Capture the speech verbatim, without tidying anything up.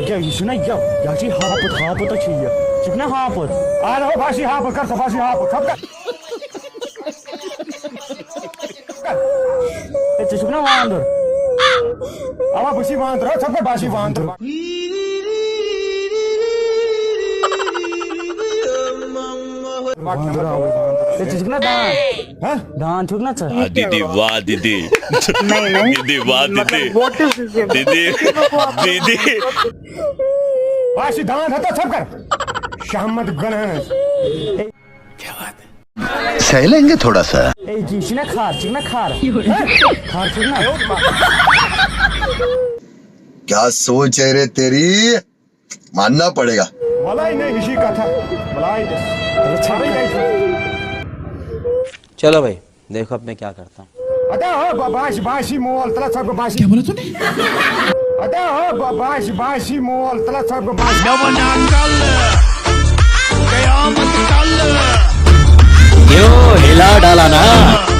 کیٛاہ، یہِ چھُنہ یہِ، یہِ چھُ ہاپُت، ہاپُت چھُ یہِ۔ ژٕ چھُکھ نہ ہاپُت؟ اہن ہو، بہٕ ہا چھُس ہاپُت، کر سا، بہٕ ہا چھُس ہاپُت، ژھۄپہٕ کر۔ ہے، ژٕ چھُکھ نہ واندُر؟ اوا، بہٕ چھُس واندُر، ہو، ژھۄپہٕ کر، بہٕ ہا چھُس واندُر۔ واندُر آوُے، واندُر۔ ہے، ژٕ چھُکھ نہ دان؟ ہہ؟ دان چھُکھ نہ ژٕ؟ آ، دیدی، واہ، دیدی۔ نہیں، نہیں۔ دیدی، واہ، دیدی۔ مطلب، what is this? دیدی، دیدی۔ بہٕ ہا چھُس دان، ہتا ژھۄپہٕ کر۔ شہمت گنہس۔ سہ لیں گے تھوڑا سا۔ اے، یہِ چھُنہ کھار، ژٕ چھُکھ نہ کھار؟ کھار چھُکھ نہ؟ کیا سوچ ہے رے تیری؟ ماننا پڑے گا۔ وَلَے نہ، یہِ چھِ کَتھا۔ وَلَے دِس۔ چلو بھائی، دیکھو اب میں کیا کرتا ہوں۔ ادا ہو، با-، باش، باشی مول، تلا ژھۄپہٕ کر، باشی۔ کیا بولا تو نے؟ ادا ہو، با-، باش، باشی مول، تلا ژھۄپہٕ کر، باشی۔ مےٚ وَنان کَلہٕ، قیامت کَلہٕ۔ یو ہلا ڈالا نا۔